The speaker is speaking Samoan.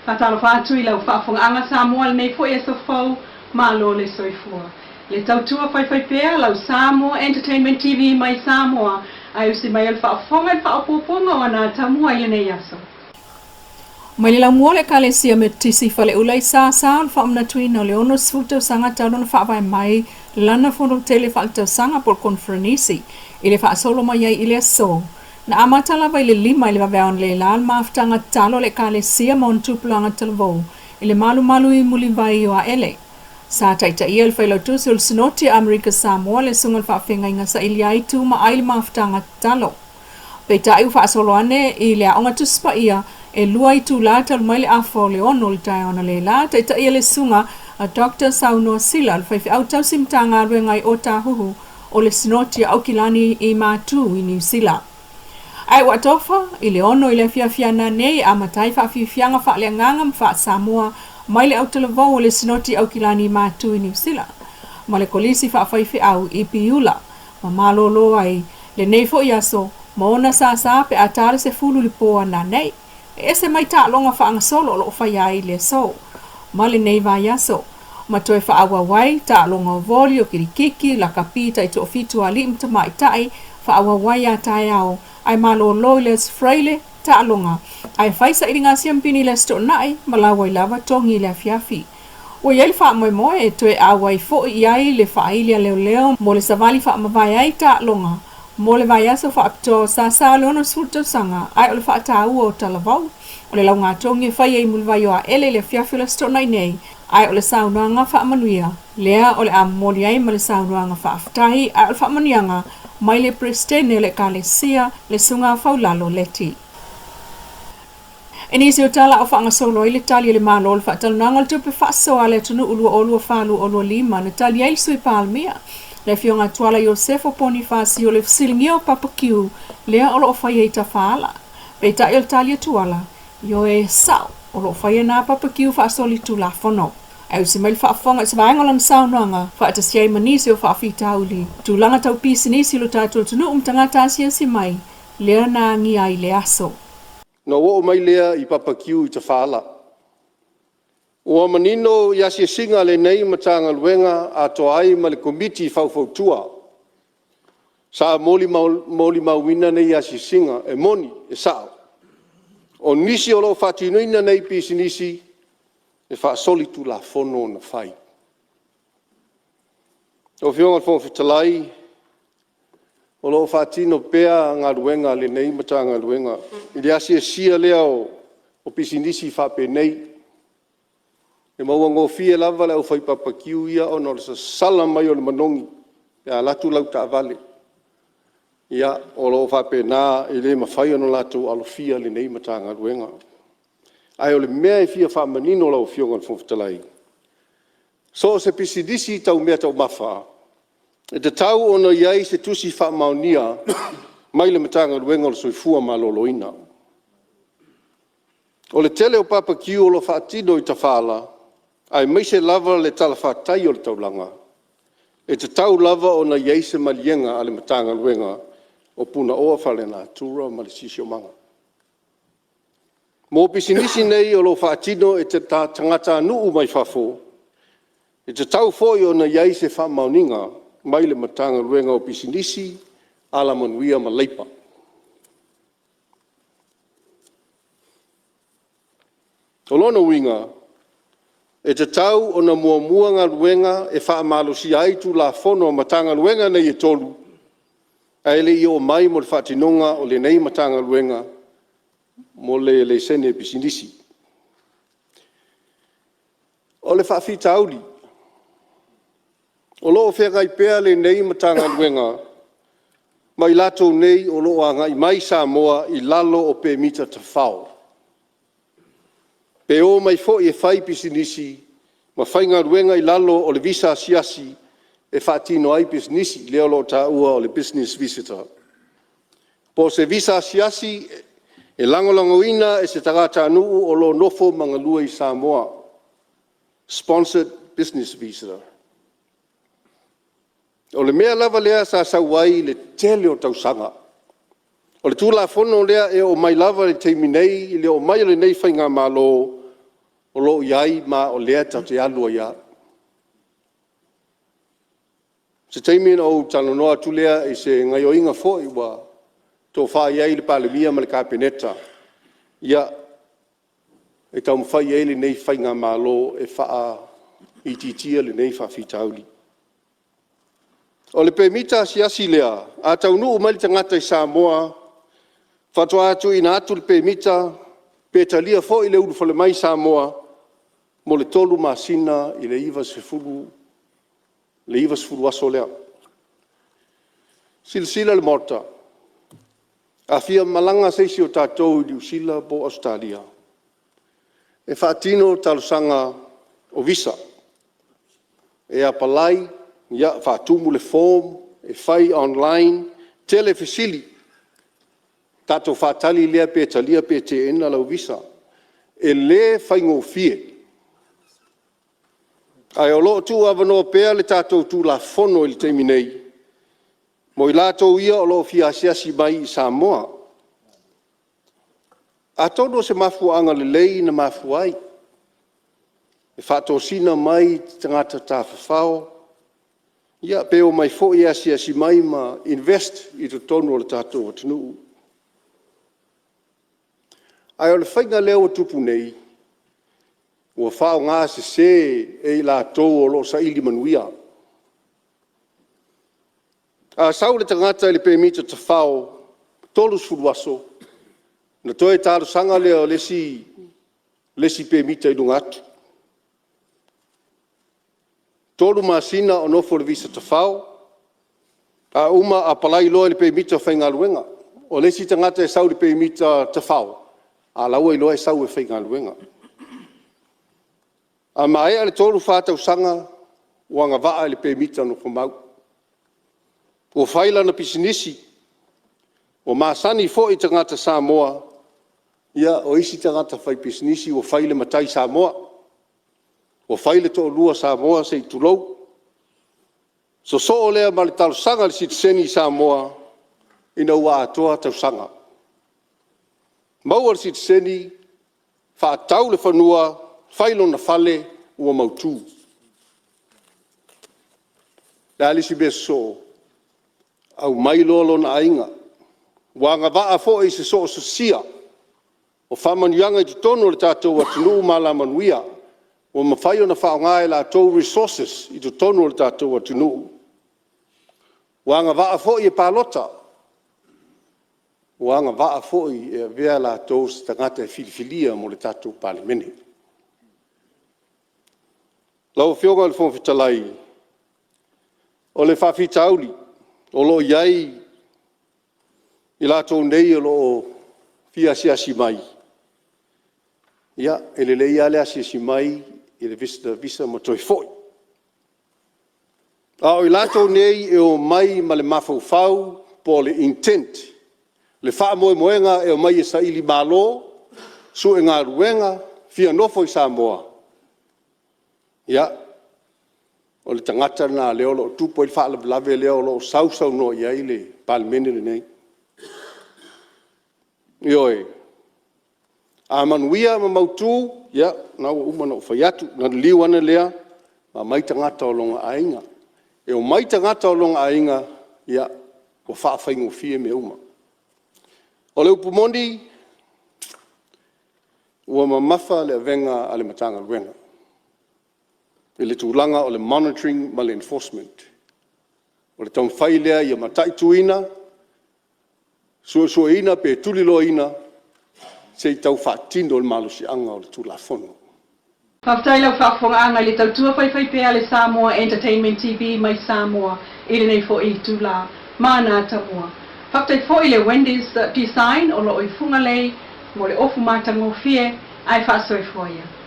Faatalofa atu i lau faafofogaaga Samoa i lenei foi aso fou, malo le soifua. Le tautua faifaipea lau Samoa Entertainment TV mai Samoa ae usi mai o le faafofoga i le faaopoopoga o ana atamua i lenei aso. Mai le laumua o le Ekalesia Metotisi i Faleula i Sasa o le faamanatuina o le 60 tausaga talu ona faavae mai lana fono tele faaletausaga po o le koneferenisi i le faasolo mai ai i le aso. Na amata lava i le 5 i le vaveao analeila le mafutaga tatalo a le Ekalesia ma ona tupulaga talavou i le malumalu i Mulivai o Aele. Sa taitaia e le Failautusi o le Sinoti a Amerika Samoa le Susuga i le Faafeagaiga Saili ai Tu ma Ai le mafutaga tatalo. Peitai ua faasolo ane i le Aoga Tusi Paia e 2 itula talu mai le afa o le 6 i le taeao analeila, taitaia le Susuga a Doctor Saunoa Sila, le faifeau tausi Matagaluega i Otahuhu o le Sinoti a Aukilani i Matu i Niu Sila. Ae ua atofa i le 6 i le afiafi ana nei e amata ai faafiafiaga faaleagaga ma faa-Samoa mai le autalavou o le Sinoti Aukilani i Matu i Niu Sila ma le Kolisi Faafaifeau i Piula ma malolo ai lenei foi aso ma ona sasa pe a ta le 10 i le po ana nei. E ese mai taaloga faagasolo o lo o faia ai i le aso ma lenei vaiaso, ma toe faaauau ai taaloga o voli, o kirikiki, lakapi, taitoafitu a alii ma tamaitai, faaauau ai a taeao, ae malolo i le Aso Faraile taaloga, ae fai sailiga siampini i le Aso Toonai ma lau ai lava togi i le afiafi. Ua i ai le faamoemoe e toe auai foi i ai le faaili a leoleo mo le savali faamavae ai taaloga mo le vaiaso faapitoa o Sasa o le 60 tausaga, ae o le faataua o Talavou. O le laugatogi e fai ai Mulivai o Aele i le afiafi o le Aso Toonai nei, ae o le saunoaga faamanuia lea o le a momoli ai ma le saunoaga faafetai, ae o le faamanuiaga mai le Peresetene o le Ekalesia, le Susuga Faulalo Leti. I nisi o tala o faagasolo ai le tali a le Malo o le faatalanoaga o le tupe faasoa a le atunuu 2024/2025 na tali ai le Sui Palemia, le Afioga Tuala Iosefo Ponifasio le fesiligia o Papa Kiu lea o lo o faia i Tafaala. Peitai o le tali a Tuala, ioe sao, o lo o faia nā Papa Kiu faasolitulafono. Ae usi mai le faafofoga i se vaega o lana saunoaga, faatasi ai ma nisi o faafitauli, tulaga tau pisinisi i lo tatou atunuu ma tagata asiasi mai, lea na agia ai le aso. Ona ou oo mai lea i babeque i Tafaala. Ua manino i asiasiga a lenei Matagaluega atoa ai ma le Komiti Faufautua, sa molimauina nei asiasiga, e moni, e sao. O nisi o lo o faatinoina nei pisinisi, e faasolitulafono ona fai. Lau Afioga i le Fofoga Fetalai, o lo o faatino pea galuega a lenei Matagaluega i le asiasia lea o pisinisi faapenei. E maua gofie lava le aufai bbq ia ona o le sasala mai o le manogi pe a alu atu lau taavale. Ia, o lo o faapena, e le mafai ona latou alofia e lenei Matagaluega. Ae o le mea e fia faamanino lau Afioga i le Fofoga Fetalai, so o se pisinisi tau meataumafa, e tatau ona i ai se tusi faamaonia mai le Matagaluega o le Soifua Maloloina. O le tele o barbecue o lo o faatino i tafaala, aemaise lava le talafatai o le taulaga, e tatau lava ona i ai se maliega a le Matagaluega o Punaoa Faalenatura ma le Siosiomaga. Mo pisinisi nei o lo o faatino e tagatanuu mai fafo, e tatau foi ona i ai se faamaoniga mai le Matagaluega o Pisinisi, Alamanuia ma Leipa. O lona uiga, e tatau ona muamua galuega e faamalosia ai Tulafono a Matagaluega nei e 3, ae le i oo mai mo le faatinoga o lenei Matagaluega mo le laisene pisinisi. O le faafitauli, o lo o feagai pea lenei Matagaluega ma i latou nei o lo o agai mai i Samoa i lalo o pemita tafao, pe omai foi e fai pisinisi ma faigaluega i lalo o le visa asiasi e faatino ai pisinisi, lea o lo o taua o le business visitor. Po o se visa asiasi e lagolagoina e se tagatanuu o lo o nofo ma galue i Samoa, sponsored business visa. O le mea lava lea sa sau ai le tele o tausaga. O le Tulafono lea e oo mai lava i le taimi nei i le oo mai o lenei faigamalo, o lo o i ai ma o lea tatou te alu ai lava. O se taimi ona ou talanoa atu lea i se gaoioiga foi ua tofa i ai le Palemia ma le Kapeneta, ia, e taumafai i ai lenei faigamalo e faaitiitia lenei faafitauli. O le pemita asiasi lea, a taunuu mai le tagata i Samoa, faatoa tuuina atu le pemita pe talia foi le ulufale mai i Samoa mo le 3 masina i le 90 aso lea. Silasila le Maota, a fia malaga se isi o tatou i Niu Sila po o Ausetalia, e faatino talosaga o visa, e apalai, faatumu le form, e fai online, tele fesili, tatou faatali lea pe talia pe teena lau visa. E le faigofie, ae o lo o tuuavanoa pea le tatou Tulafono i le taimi nei mo i latou ia o lo o fia asiasi mai i Samoa. Atonu o se mafuaaga lelei na mafua ai, e faatosina mai tagata tafafao, ia pe omai foi e asiasi mai ma invest i totonu o le tatou atunuu. Ae o le faiga lea ua tupu nei, ua faaaogasese e i latou o lo o saili manuia. A sau le tagata i le pemita tafao, 30 aso, ona toe talosaga lea o le isi pemita i luga atu. 3 masina o nofo i le visa tafao, a uma apalai loa i le pemita faigaluega. O le isi tagata e sau i le pemita tafao, a o la e ua iloa e sau e faigaluega. A maea le 3, 4 tausaga ua agavaa i le pemita nofomau, ua fai lana pisinisi, ua masani foi i tagata Samoa, ia o isi tagata faipisinisi ua fai le matai Samoa, ua fai le toalua Samoa se i tulou, sosoo lea ma le talosaga i le sitiseni Samoa ina ua atoa tausaga. Maua le sitiseni, faatau le fanua, fai lona fale, ua mautu. O le a le isi mea sosoo? Aumai loa lona aiga, ua agavaa foi i se soosoosia o faamanuiaga i totonu o le tatou atunuu ma alamanuia ua mafai ona faaaoga e latou resources i totonu o le tatou atunuu. Ua agavaa foi e palota, ua agavaa foi e avea latou o se tagata e filifilia mo le tatou Palemene. Lau Afioga i le Fofoga Fetalai, o le faafitauli o lo o i ai i latou nei o lo o fia asiasi mai, ia, e lelei lava le asiasi mai i le visitor visa ma toe foi. A o i latou nei e omai ma le mafaufau po o le intent, le faamoemoega e omai e sailimalo, sue galuega, fia nofo i Samoa, ia, o le tagata lena o lea o lo o tupu ai le faalavelave lea o lo o sausaunoa i ai le Palemene lenei. Ioe. A manuia ma mautu, ia lena ua uma ona ou fai atu, ona liliu ane lea e aumai tagata o lona aiga. E omai tagata o lona aiga, ia, ua faafaigofie mea uma. O le upu moni, ua mamafa le avega a le Matagaluega i le tulaga o le monitoring ma le enforcement. O le taumafai lea ia mataituina, suesueina pe tuliloaina se i tau faatino le malosiaga o le Tulafono. Faafetai i lau faafofogaaga i le tautua faifaipea a le Samoa Entertainment TV mai Samoa i lenei foi itula. Mana tamua. Faafetai foi i le Wendy's Design o lo o i Fugalei mo le ofu matagofie ae faasoifua ia.